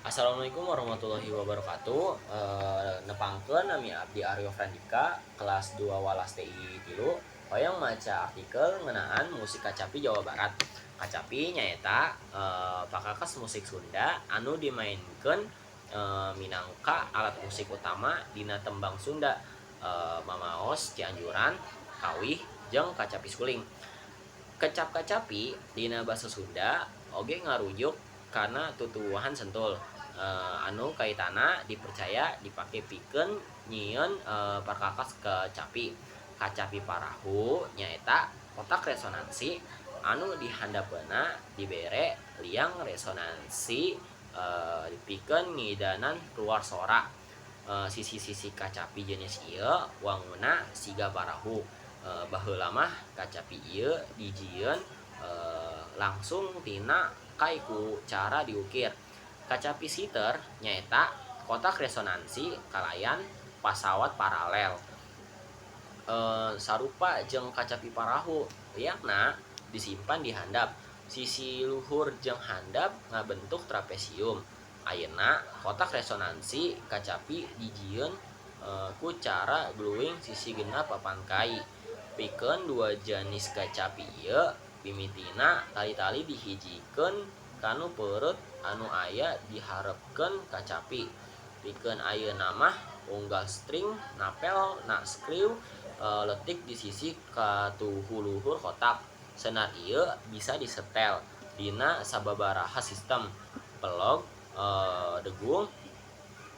Assalamualaikum warahmatullahi wabarakatuh. Nepangkeun, nami abdi Aryo Frandika, kelas 2 Walas TI 3, hoyong maca artikel ngeunaan musik kacapi Jawa Barat. Kacapi nyaeta pakakas musik Sunda anu dimaenkeun minangka alat musik utama dina tembang Sunda, mamaos Cianjuran, kawih, jeung kacapi suling. Kecap kacapi dina basa Sunda oge ngarujuk kana tutuwuhan sentul anu kaitanna dipercaya dipake pikeun nyieun perkakas kecapi. Kacapi parahu nyaeta kotak resonansi anu di handapeunna dibere liang resonansi pikeun ngidanan keluar sora. Sisi-sisi kacapi jenis ieu wangunna siga parahu. Baheula mah kacapi ieu dijieun langsung tina kai ku cara diukir. Kacapi siter nyaeta kotak resonansi kalayan pasawat paralel, sarupa jeung kacapi parahu, liangna disimpan di handap. Sisi luhur jeung handap ngabentuk trapesium. Ayeuna kotak resonansi kacapi dijieun ku cara gluing sisi genap papan kai. Pikeun dua janis kacapi ieu, mimitina tali-tali dihijikeun kana peureut anu aya di hareupeun kacapi. Pikeun ayeuna mah unggal string napel na skrew leutik di sisi katuhu luhur kotak. Senar ieu bisa disetel dina sababaraha sistem: pelog, degung,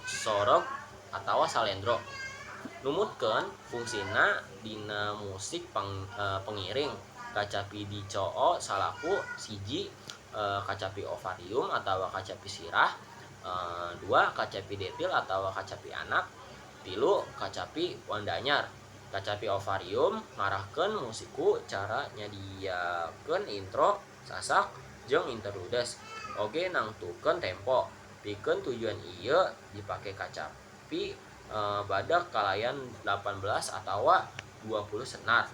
sorog atawa salendro. Numutkeun fungsina dina musik pengiring, kacapi dicoo salaku: 1. Kacapi ovarium atawa kacapi sirah, 2. Kacapi detil atawa kacapi anak, 3. Kacapi wanda anyar. Kacapi ovarium ngarahkeun musik ku cara nyadiakeun intro, sasak, jeung interludes, oge nangtukeun tempo. Pikeun tujuan ieu dipake kacapi badag kalayan 18 atawa 20 senar.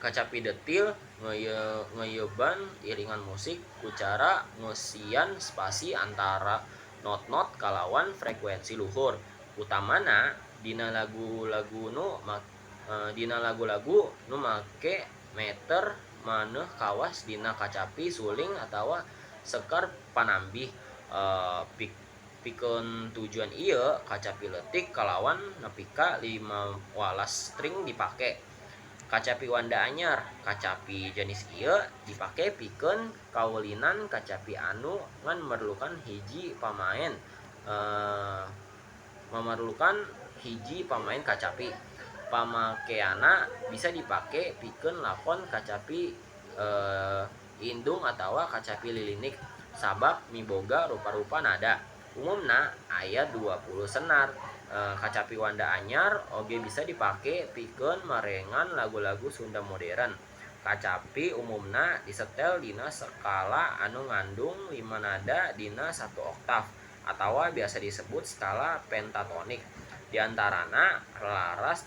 Kacapi detil ngeuyeban iringan musik ku cara ngeusian spasi antara not-not kalawan frekuensi luhur, utamana dina lagu-lagu nu make meter maneh kawas dina kacapi suling atawa sekar panambih. Pikeun tujuan ieu, kacapi leutik kalawan nepi ka 15 string dipake. Kacapi wanda anyar, kacapi jenis ieu dipake pikeun kaulinan kacapi anu ngan merlukan hiji pamaen kacapi. Pamakeanana bisa dipake pikeun lakon kacapi indung atawa kacapi lilinik sabab miboga rupa-rupa nada. Umumna aya 20 senar. Kacapi wanda anyar oge bisa dipake pikeun marengan lagu-lagu Sunda modern. Kacapi umumna disetel dina skala anu ngandung 5 nada dina 1 oktaf atawa biasa disebut skala pentatonik, di antarana laras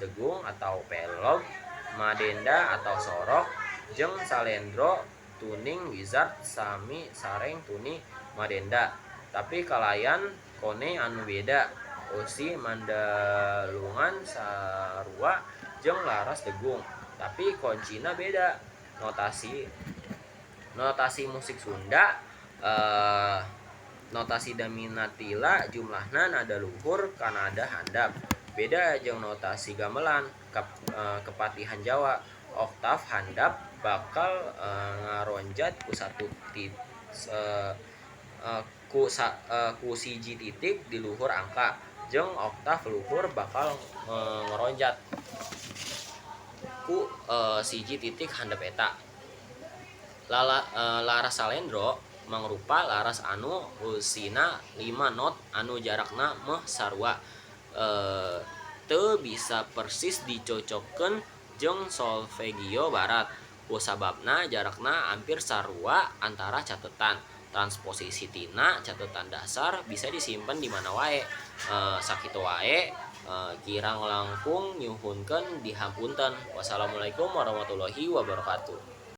degung atau pelog, madenda atau sorog, jeung salendro. Tuning wizard sami sareng tuning madenda, tapi kalayan kone anu beda. Eusi Mandalungan sarua jeung laras degung, tapi koncina beda. Notasi notasi musik Sunda, notasi dominatila jumlahna nada luhur ka nada handap, beda jeung notasi gamelan kepatihan Jawa. Oktaf handap bakal ngaronjat ku 1 titik di luhur angka, jeung oktaf luhur bakal ngaronjat ku 1 titik handap eta. Laras salendro mangrupa laras anu eusina 5 not anu jarakna meh sarua, teu bisa persis dicocokkeun jeung solfeggio barat kusababna jarakna ampir sarua antara catetan. Transposisi tina catetan dasar bisa disimpen di mana wae. Sakitu wae, kirang langkung nyuhunkeun dihapunten. Wassalamualaikum warahmatullahi wabarakatuh.